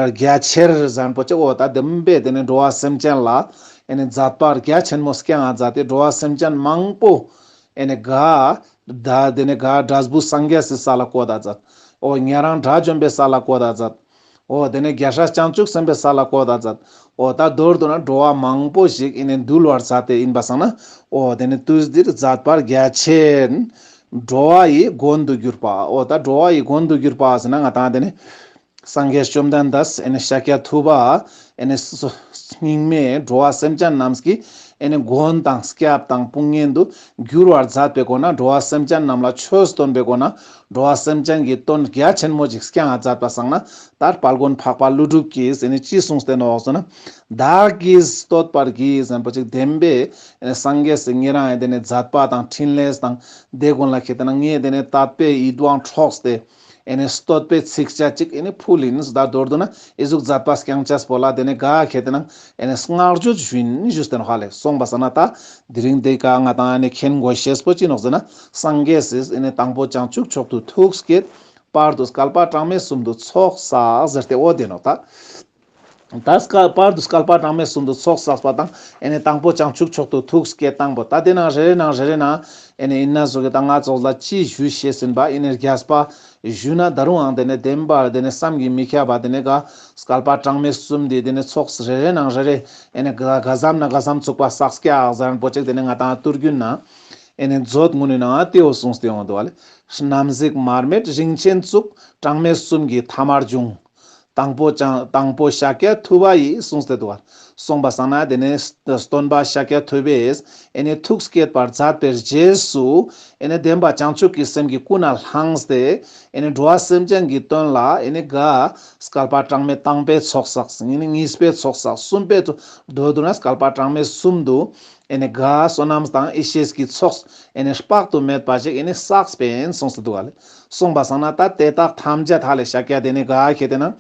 རྒྱ་ཆེར་ཟེར་རན་པོ་ཅིག་འོ་ད་བདེན་པའི་དེ་ནི་འགྲོ་བ་སེམས་ཅན་ལ་ཨེ་ནི་མཛད་པ་རྒྱ་ཆེན་མོ་བསྐྱངས་མཛད་དེ་འགྲོ་བ་སེམས་ཅན་མང་པོ་ཨེ་ནི་ག་ད་དེ་ནི་ག་འབྲས་བུ་སངས་རྒྱས་སི་ས་ལ་བཀོད་ད་མཛད། འོ་ཉན་རང་དགྲ་བཅོམ་པའི་ས་ལ་བཀོད་ད་མཛད། འོ་དེ་ནི་རྒྱལ་སྲས་བྱང་ཆུབ་སེམས་དཔའི་ས་ལ་བཀོད་ད་མཛད། འོ་ད་མདོར་བསྡུ་ན་འགྲོ་བ་མང་པོ་ཞིག་ཨེ་ནི་འདུལ་བར་མཛད་དེ་ཡིན་པ་སང་ན་འོ་དེ་ནི་དུས་འདིར་མཛད་པ་རྒྱ་ཆེན། འགྲོ་བ་ཡི་མགོན་དུ་གྱུར་པ། འོ་ད་འགྲོ་བ་ཡི་མགོན་དུ་གྱུར་པ་ཟེར་ན་ང་ཏང་དེ་ནི་སངས་རྒྱས་བཅོམ་ལྡན་འདས་ཨེ་ནི་ཤཱཀྱ་ཐུབ་པ་ཨེ་ནི་སྙིགས་མའི་འགྲོ་བ་སེམས་ཅན་རྣམས་ཀྱི་ཨེ་ནི་མགོན་དང་སྐྱབས་དང་དཔུང་གཉེན་དུ་གྱུར་བར་མཛད་པའི་སྒོ་ནས་འགྲོ་བ་སེམས་ཅན་རྣམས་ལ་ཆོས་སྟོན་པའི་སྒོ་ནས་འགྲོ་བ་སེམས་ཅན་གྱི་དོན་རྒྱ་ཆེན་མོ་ཅིག་བསྐྱངས་མཛད་པ་སང་ན་ད་དཔལ་མགོན་འཕགས་པ་ཀླུ་སྒྲུབ་ཀྱིས་ཨེ་ནི་ཅི་གསུངས་ཏེ་ནོག་ཟེར་ན། བདག་གིས་བསྟོད་པར་བགྱི་ཟེར་པོ་ཅིག་བདེན་པའི་ཨེ་ནི་སངས་རྒྱས་སི་ཉེ་རང་ཨེ་དེ་ནི་མཛད་པ་དང་འཕྲིན་ལས་དང་དེ་ཀུན་ལ་ཁེ་ཏེ་ན་ངས་དེ་ནི་དད་པའི་ཡིད་དབང་འཕྲོགས་ཏེ། ཨེ་ནེ་བསྟོད་པའི་ཚིགས་བཅད་ཅིག་ཨེ་ནེ་ཕུལ་ཡིན། ད་མདོར་བསྡུ་ན་ཨི་ཟུག་མཛད་པ་བསྐྱང་ཅེས་པོ་ལ་དེ་ནེ་ག་ཁེ་ཏེ་ན་ཨེ་ནེ་བསྔགས་བརྗོད་ཞུ་ཡིན་ཞུས་ཏེ་ནོག་ཧ་ལེ། སོང་པ་སང་ན་ད་དེ་རིང་འདི་ཀ་ང་ཏང་ཨེ་ནེ་མཁྱེན་དགོས་ཤེས་པོ་ཅི་ནོག་ཟེར་ན། སངས་རྒྱས་སི་ཨེ་ནེ་དང་པོ་བྱང་ཆུབ་མཆོག་ཏུ་ཐུགས་བསྐྱེད། བར་དུ་བསྐལ་པ་གྲངས་མེད་གསུམ་དུ་ཚོགས་བསགས་ཟེར་ཏེ་འོ་དེ་ནོག་ད། ད་སྐ་བར་དུ་བསྐལ་པ་གྲངས་མེད་གསུམ་དུ་ཚོགས་བསགས་པ་དང་ཨེ་ནེ་དང་པོ་བྱང་ཆུབ་མཆོག་ཏུ་ཐུགས་བསྐྱེད་བཏང་པོ། ད་དེ་ནང་རེ་རེ་ནང་རེ་རེ་ནང་ཨེ་ནེ་ཨིན་ན་ཟུག་གི་ད་ང་ཚོ་ལ་ཅི་ཞུ་ཤེས་ཡིན་པ་ཨེ་ནེ་རྒྱས་པ་ཞུ་ན་ད་རུང་ཨང་དེ་ནེ་བདེན་པར་དེ་ནེ་བསམ་གྱིས་མི་ཁྱབ་པ་དེ་ནེ་ག་བསྐལ་པ་གྲངས་མེད་གསུམ་དེ་དེ་ནེ་ཚོགས་རེ་རེ་ནང་རེ་རེ་ཨེ་ནེ་ག་ག་ཙམ་ན་ག་ཙམ་ཚུགས་པ་བསགས་ཀྱག་ཟེར་མཁན་པོ་ཅིག་དེ་ནེ་ང་ཏང་ཐུར་རྒྱུན་ན་ཨེ་ནེ་མཛོད་ངོ་ནི་ནང་དེའོ་གསུངས་ཏེ་ཡོང་འདུག་ལེ། རྣམ་གཟིགས་མར་མེ་རིན་ཆེན་གཙུག། གྲངས་མེད་གསུམ་གྱི་ཐ་མར་འབྱུང་། དང་པོ་བྱང་དང་པོ་ཤཱཀྱ་ཐུབ་པ་ཡིས་གསུངས་ཏེ་འདུག་པ། སོང་པ་སང་ན་དེ་ནེ་སྟོན་པ་ཤཱཀྱ་ཐུབ་པས་ཨེ་ནེ་ཐུགས་བསྐྱེད་པར་མཛད་པའི་རྗེས་སུ་ཨེ་ནེ་བདེན་པ་བྱང་ཆུབ་ཀྱི་སེམས་ཀྱི་ཀུན་ནས་བསླངས་ཏེ་ཨེ་ནེ་འགྲོ་བ་སེམས་ཅན་གྱི་དོན་ལ་ཨེ་ནེ་ག་བསྐལ་པ་གྲངས་མེད་དང་པོའི་ཚོགས་བསགས། ཨེ་ནེ་གཉིས་པའི་ཚོགས་བསགས། གསུམ་པའི་ཚོགས་མདོར་བསྡུ་ན་བསྐལ་པ་གྲངས་མེད་གསུམ་དུ་ཨེ་ནེ་ག་བསོད་ནམས་དང་ཡེ་ཤེས་ཀྱི་ཚོགས་ཨེ་ནེ་དཔག་ཏུ་མེད་པ་ཞིག་ཨེ་ནེ་བསགས་པས་གསུངས་ཏེ་འདུག་པ་ལེ། སོང་པ་སང་ན་ད་དེ་དག་ཐམས་ཅད་ཧ་ལེ་ཤཱཀྱ་དེ་ནེ་ག་ཁེ་ཏེ་ན་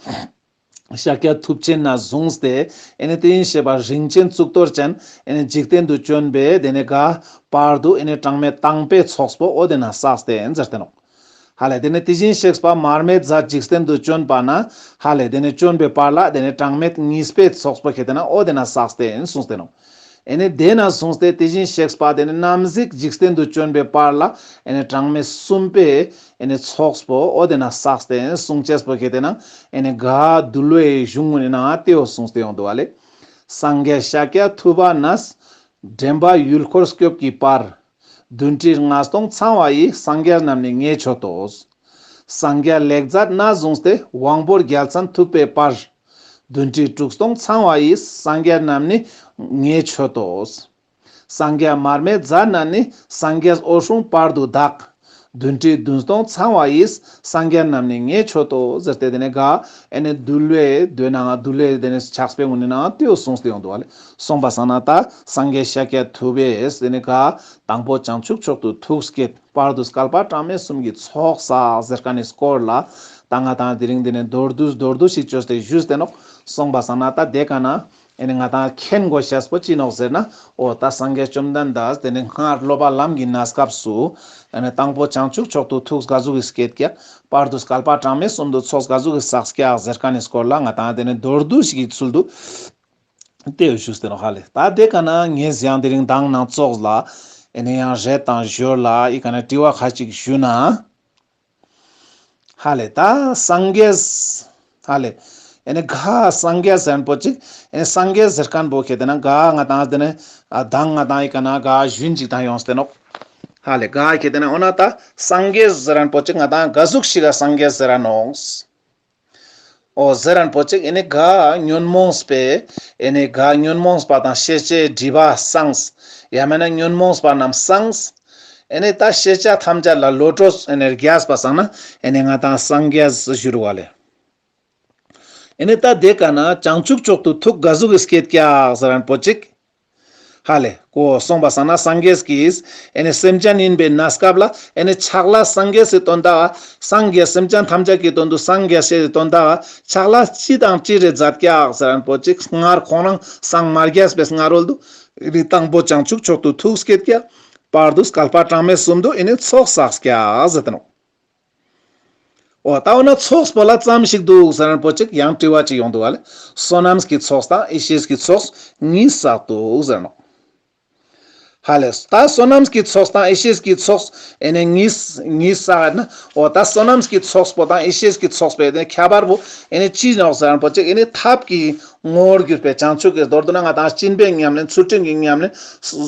ཤཱཀྱ་ཐུབ་ཆེན་ནས་བཟུང་སྟེ་ཨེ་ནེ་དེ་བཞིན་གཤེགས་པ་རིན་ཆེན་གཙུག་ཏོར་ཅན་ཨེ་ནེ་འཇིག་རྟེན་དུ་བྱོན་པའི་དེ་ནེ་ག་བར་དུ་ཨེ་ནེ་གྲངས་མེད་དང་པོའི་ཚོགས་པོ་འོ་དེ་ན་བསགས་ཏེ་ཟེར་ཏེ་ནོག་ཧ་ལེ། དེ་ནེ་དེ་བཞིན་གཤེགས་པ་མར་མེ་མཛད་འཇིག་རྟེན་དུ་བྱོན་པ་ན་ཧ་ལེ་དེ་ནེ་བྱོན་པའི་བར་ལ་དེ་ནེ་གྲངས་མེད་གཉིས་པའི་ཚོགས་པོ་ཁེ་ཏེ་ན་འོ་དེ་ན་བསགས་ཏེ་གསུངས་ཏེ་ནོག་ཨེ་ནེ་དེ་ན་བཟུང་སྟེ་དེ་བཞིན་གཤེགས་པ་དེ་ནེ་རྣམ་གཟིགས་འཇིག་རྟེན་དུ་བྱོན་པའི་བར་ལ་ཨེ་ནེ་གྲངས་མེད་གསུམ་པའི་ཨེ་ནེ་ཚོགས་པོ་འོ་དེ་ན་བསགས་ཏེ་གསུང་ཅེས་པོ་ཁེ་ཏེ་ན་ཨེ་ནེ་ག་འདུལ་བའི་གཞུང་ངོ་ནི་ནང་དེའོ་གསུངས་ཏེ་ཡོང་འདུག་པ་ལེ། སངས་རྒྱས་ཤཱཀྱ་ཐུབ་པ་ནས། འདྲེན་པ་ཡུལ་འཁོར་སྐྱོབ་ཀྱི་བར། བདུན་ཁྲི་ལྔ་སྟོང་ཚང་བ་ཡི། སངས་རྒྱས་རྣམས་ནི་ངས་མཆོད་དོ། སངས་རྒྱས་ལེགས་མཛད་ནས་བཟུང་སྟེ། དབང་པོ་རྒྱལ་མཚན་ཐུབ་པའི་བར། བདུན་ཁྲི་དྲུག་སྟོང་ཚང་བ་ཡི། སངས་རྒྱས་རྣམས་ནི་ངས་མཆོད་དོ། སངས་རྒྱས་མར་མེ་མཛད་ནས་ནི། སངས་རྒྱས་འོད་སྲུང་བར་དུ་བདག། བདུན་ཁྲི་བདུན་སྟོང་ཚང་བ་ཡི། སངས་རྒྱས་རྣམས་ནི་ངས་མཆོད་དོ། ཟེར་ཏེ་དེ་ནེ་ག་ཨེ་ནེ་འདུལ་བའི་མདོའི་ནང་འདུལ་བའི་དེ་ནེ་ཕྱག་དཔེ་ངོ་ནི་ནང་དེའོ་གསུངས་ཏེ་ཡོང་འདུག་པ་ལེ། སོང་པ་སང་ན་ད་སངས་རྒྱས་ཤཱཀྱ་ཐུབ་པས་དེ་ནེ་ག་དང་པོ་བྱང་ཆུབ་མཆོག་ཏུ་ཐུགས་བསྐྱེད། བར་དུ་བསྐལ་པ་གྲངས་མེད་གསུམ་གྱི་ཚོགས་བསགས་ཟེར་མཁན་ནི་སྐོར་ལ་ད་ང་ཏང་དེ་རིང་དེ་ནེ་མདོར་བསྡུས་མདོར་བསྡུས་ཤིག་བཅོས་ཏེ་ཞུས་ཏེ་ནོག་སོང་པ་སང་ན་ད་དེ་ཀ་ན་ཨེ་ནེ་ང་ཏང་མཁྱེན་དགོས་ཤེས་པོ་ཅི་ནོག་ཟེར་ན། འོ་ད་སངས་རྒྱས་བཅོམ་ལྡན་འདས་དེ་ནེ་སྔར་སློབ་པ་ལམ་གྱི་གནས་སྐབས་སུ་ཨེ་ནེ་དང་པོ་བྱང་ཆུབ་མཆོག་ཏུ་ཐུགས་ག་ཟུག་གི་བསྐྱེད་ཀྱག་བར་དུ་བསྐལ་པ་གྲངས་མེད་གསུམ་དུ་ཚོགས་ག་ཟུག་གི་བསགས་ཀྱག་ཟེར་མཁན་ནི་སྐོར་ལ་ང་ཏང་དེ་ནེ་མདོར་བསྡུས་ཤིག་གི་ཚུལ་དུ་དེ་ཞུས་ཏེ་ནོག་ཧ་ལེ། ད་དེ་ཀ་ན་ངས་ཡང་དེ་རིང་མདང་ནང་ཙོགས་ལ་ཨེ་ནེ་ཡང་རེ་དང་ཞོར་ལ་ཨི་ཀ་ན་དྲི་བ་ཁ་ཅིག་ཞུ་ན། ཧ་ལེ་ད་སངས་རྒྱས། ཧ་ལེ། ཨེ་ནེ་ག་སངས་རྒྱས་ཟེར་མཁན་པོ་ཅིག་ཨེ་ནེ་སངས་རྒྱས་ཟེར་མཁན་པོ་ཁེ་ཏེ་ན་ག་ང་ཏང་དེ་ནེ་ཨ་མདང་ང་ཏང་ཨི་ཀ་ན་ག་ཞུན་ཅིག་དང་ཡོངས་ཏེ་ནོག་ཧ་ལེ་ག་ཁེ་ཏེ་ན་འོ་ན་ད་སངས་རྒྱས་ཟེར་མཁན་པོ་ཅིག་ང་ཏང་ག་ཟུག་ཞིག་ག་སངས་རྒྱས་ཟེར་ར་ནོག་འོ་ཟེར་མཁན་པོ་ཅིག་ཨེ་ནེ་ག་ཉོན་མོངས་པའི་ཨེ་ནེ་ག་ཉོན་མོངས་པ་དང་ཤེས་བྱའི་སྒྲིབ་པ་སངས། ཡང་མེད་ན་ཉོན་མོངས་པ་རྣམས་སངས། ཨེ་ནེ་ད་ཤེས་བྱ་ཐམས་ཅད་ལ་བློ་གྲོས་ཨེ་ནེ་རྒྱས་པ་སང་ན་ཨེ་ནེ་ང་ཏང་སངས་རྒྱས་ཞུ་རུ་བ་ལེ། ཨེ་ནེ་ད་དེ་ཀ་ན་བྱང་ཆུབ་མཆོག་ཏུ་ཐུགས་ག་ཟུག་གི་བསྐྱེད་ཀྱག་ཟེར་མཁན་པོ་ཅིག་ཧ་ལེ། གོ་སོང་པ་སང་ན་སངས་རྒྱས་ཀྱིས་ཨེ་ནེ་སེམས་ཅན་ཡིན་པའི་གནས་སྐབས་ལ་ཨེ་ནེ་ཕྱག་ལས་སངས་རྒྱས་སི་དོན་དག་སངས་རྒྱས་སེམས་ཅན་ཐམས་ཅད་ཀྱི་དོན་དུ་སངས་རྒྱས་ཤེས་སི་དོན་དག་ཕྱག་ལས་ཅི་དང་ཅི་རེ་མཛད་ཀྱག་ཟེར་མཁན་པོ་ཅིག་སྔར་ཁོང་རང་སངས་མ་རྒྱས་པའི་སྔ་རོལ་དུ་ཨེ་ནེ་དང་པོ་བྱང་ཆུབ་མཆོག་ཏུ་ཐུགས་བསྐྱེད་ཀྱག་བར་དུ་བསྐལ་པ་གྲངས་མེད་གསུམ་དུ་ཨེ་ནེ་ཚོགས་བསགས་ཀྱག་ཟེར་ཏེ་ནོག་འོ་ད་འོ་ན་ཚོགས་པོ་ལ་ཙམ་ཞིག་འདུག་ཟེར་མཁན་པོ་ཅིག་ཡང་དྲི་བ་ཅིག་ཡོང་འདུག་པ་ལེ། བསོད་ནམས་ཀྱི་ཚོགས་དང་ཡེ་ཤེས་ཀྱི་ཚོགས་གཉིས་བསགས་འདུག་ཟེར་ནོག་ཧ་ལེ། ད་བསོད་ནམས་ཀྱི་ཚོགས་དང་ཡེ་ཤེས་ཀྱི་ཚོགས་ཨེ་ནེ་གཉིས་གཉིས་བསགས་ན། འོ་ད་བསོད་ནམས་ཀྱི་ཚོགས་པོ་དང་ཡེ་ཤེས་ཀྱི་ཚོགས་པོའི་ཁྱད་པར་པོ་ཨེ་ནེ་ཅི་ནོག་ཟེར་མཁན་པོ་ཅིག་ཨེ་ནེ་ཐབས་ཀྱི་ངོ་བོར་གྱུར་པའི་བྱང་ཆུབ་ཀྱི་མདོར་བསྡུ་ན་ང་ཏང་སྦྱིན་པའི་ཉམས་ལེན་ཚུལ་ཁྲིམས་ཀྱི་ཉམས་ལེན་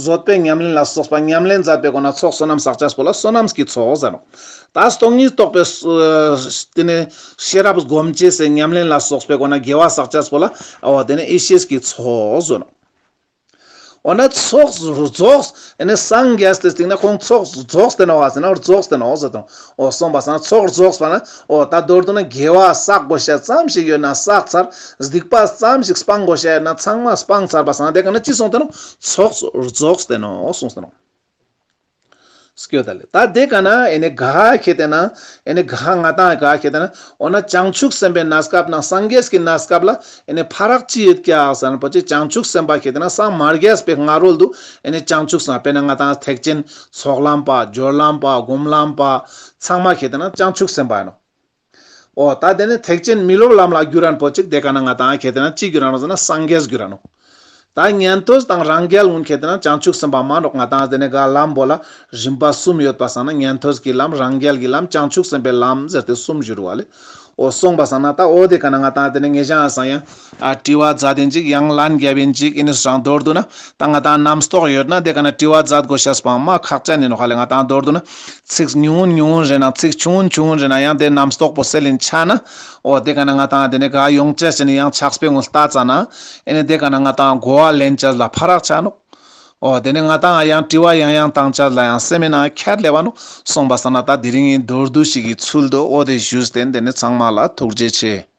བཟོད་པའི་ཉམས་ལེན་ལ་སོགས་པ་ཉམས་ལེན་མཛད་པའི་སྒོ་ནས་ཚོགས་བསོད་ནམས་བསགས་ཅེས་པོ་ལ་བསོད་ནམས་ཀྱི་ཚོགས་ཟེར་ནོག་ད་སྟོང་ཉིད་རྟོགས་པའི་ཨ་དེ་ནེ་ཤེས་རབ་སྒོམ་ཅེས་སི་ཉམས་ལེན་ལ་སོགས་པའི་སྒོ་ནས་དགེ་བ་བསགས་ཅེས་པོ་ལ་འོ་དེ་ནེ་ཡེ་ཤེས་ཀྱི་ཚོགས་ཟེར་ནོག་འོ་ན་ཚོགས་རྫོགས་ཨེ་ནེ་སངས་རྒྱས་ཏེ་སྟིང་ནེ་ཁོང་ཚོགས་རྫོགས་ཏེ་ནོག་ཟེར་ན་རྫོགས་ཏེ་ནོག་ཟེར་དང་། འོ་སོང་པ་སང་ཚོགས་རྫོགས་པ་ན་འོ་ད་མདོར་བསྡུ་ན་དགེ་བ་བསགས་དགོས་ཤེས་ཙམ་ཞིག་ཡོད་ན་བསགས་ཚར། སྡིག་པ་ཙམ་ཞིག་སྤང་དགོས་ཤེས་ཡོད་ན་ཚང་མ་སྤང་ཚར་པ་སང་དེ་ཀ་ན་ཅི་སོང་ཏེ་ནོག་ཚོགས་རྫོགས་ཏེ་ནོག་སོང་ཏེ་ནོག་སྐྱོད་ད་ལེ། ད་དེ་ཀ་ན་ཨེ་ནེ་ག་ཁེ་ཏེ་ན་ཨེ་ནེ་ག་ང་ཏང་ག་ཁེ་ཏེ་ན་འོ་ན་བྱང་ཆུབ་སེམས་དཔའི་གནས་སྐབས་ན་སངས་རྒྱས་ཀྱི་གནས་སྐབས་ལ་ཨེ་ནེ་ཕ་རག་ཅི་ཡོད་ཀྱག་ཟེར་ན་པོ་ཅིག་བྱང་ཆུབ་སེམས་དཔའ་ཁེ་ཏེ་ན་སངས་མ་རྒྱས་པའི་སྔ་རོལ་དུ་ཨེ་ནེ་བྱང་ཆུབ་སེམས་དཔེར་ན་ང་ཏང་ཐེག་ཆེན་ཚོགས་ལམ་པ་སྦྱོར་ལམ་པ་སྒོམ་ལམ་པ་ཚང་མ་ཁེ་ཏེ་ན་བྱང་ཆུབ་སེམས་དཔའ་ཨིན་ནོག་འོ་ད་དེ་ནེ་ཐེག་ཆེན་མི་སློབ་ལམ་ལ་གྱུར་རན་པོ་ཅིག་དེ་ཀ་ན་ང་ཏང་ཁེ་ཏེ་ན་ཅི་གྱུར་ར་ནོག་ཟེར་ན་སངས་རྒྱས་གྱུར་ར་ནོག་ད་ཉན་ཐོས་དང་རང་རྒྱལ་གུན་ཁེ་ཏེ་ན་བྱང་ཆུབ་སེམས་དཔའ་མན་ནོག་ང་ཏང་དེ་ནེ་ག་ལམ་པོ་ལ་རིམ་པ་གསུམ་ཡོད་པ་སང་ན་ཉན་ཐོས་ཀྱི་ལམ་རང་རྒྱལ་གྱི་ལམ་བྱང་ཆུབ་སེམས་དཔའི་ལམ་ཟེར་ཏེ་གསུམ་གྱུར་བ་ལེ། འོ་སོང་པ་སང་ན་ད་འོ་དེ་ཀ་ན་ང་ཏང་དེ་ནེ་ངེ་ཞང་སང་ཡང་ཨ་དྲི་བ་མཛད་དེན་ཅིག་ཡང་ལན་རྒྱབ་ཡིན་ཅིག་ཨིན་ནི་སང་མདོར་བསྡུ་ན་ད་ང་ཏང་རྣམ་རྟོག་ཡོད་ན་དེ་ཀ་ན་དྲི་བ་མཛད་དགོས་ཤེས་པོ་མ་ཁག་ཅན་ཨིན་ནོག་ཧ་ལེ། ང་ཏང་མདོར་བསྡུ་ན་ཚིག་ཉུང་ངུན་ཉུང་ངུན་རེ་ན་ཚིག་ཆུང་ངུན་ཆུང་ངུན་རེ་ན་ཡང་དེ་རྣམ་རྟོག་པོ་སེལ་ཡིན་ཆ་ན་འོ་དེ་ཀ་ན་ང་ཏང་དེ་ནེ་ག་ཡོང་ཅེས་ཨིན་ནི་ཡང་ཕྱག་དཔེ་གུན་ལྟ་ཙ་ན་ཨེ་ནེ་དེ་ཀ་ན་ང་ཏང་གོ་བ་ལེན་ཅེས་ལ་ཕ་རག་ཆ་ནོག་འོ་དེ་ནེ་ང་ཏང་ཡང་དྲི་བ་ཡང་ཡང་བཏང་ཅེས་ལ་ཡང་སེམས་མེད་ན་ཁྱད་ལེ་བ་ནོག་སོང་པ་སང་ན་ད་དེ་རིང་ངི་མདོར་བསྡུ་ཞིག་གི་ཚུལ་དུ་འོ་དེ་ཞུས་ཏེ་དེ་ནེ་ཚང་མ་ལ་ཐུགས་རྗེ་ཆེ།